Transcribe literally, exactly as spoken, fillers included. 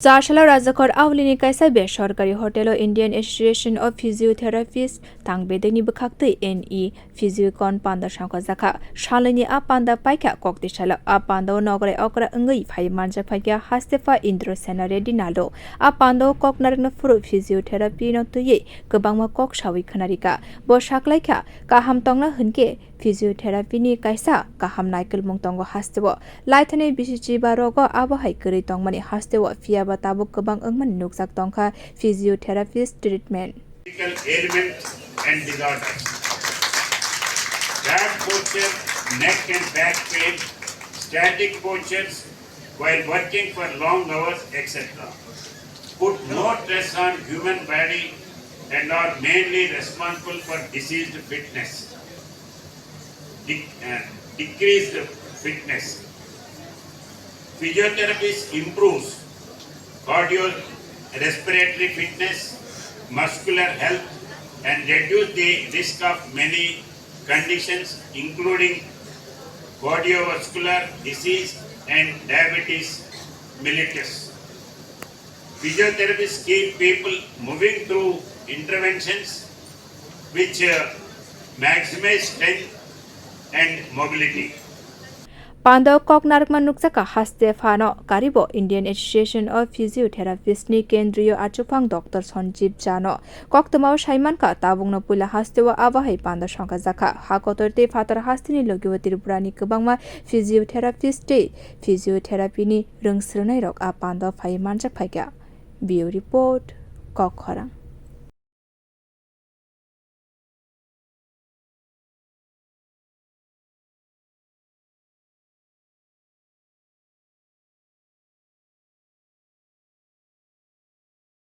Charsalo Rajakhor Aulini kaisa besorkari hotelo Indian Association of Physiotherapists tang bedekni bwkhaktwi N E Physiocon panda songkhajakha. Salini a panda paikha koktisalo. A pandao nograi okra wngwi phai manjak phaikha Hastepha Indra Sena Reddy Nalo. A pandao kok narwkna phuru physiotherapy no twiwi kwbangma kok sawi khwnarikha. Bo saklaikha, kaham tongna hwnkhe physiotherapy ni kaisa kaham naikolmung tongo hasteo. Laithani bisichi ba rogo abo hai kwrwi tongmani hasteo, phiyaba tabuk kwbang wngmani nukjak tongkha physiotherapist treatment. Medical ailment and disorders. Bad posture, neck and back pain, static postures while working for long hours, et cetera. Put more stress on human body and are mainly responsible for diseased fitness. Dec- uh, decreased fitness. Physiotherapist improves cardiorespiratory fitness, muscular health, and reduce the risk of many conditions, including cardiovascular disease and diabetes mellitus. Physiotherapists keep people moving through interventions which uh, maximize strength and mobility. Pando kok narwkma nukjakha haste phano karibo Indian Association of Physiotherapists ni kendriyo achuphang Doctor Sanjeev Jha no. Koktwmao saimankha, tabukno puila hasteo abo hai pando songkhajakha. Ha kotor tei phatar hasteni logio Tripurani kwbangma physiotherapist tei physiotherapy ni rwngsrwngnairok a pando phai manjak phaikha. Bureau Report, Kokkhorang.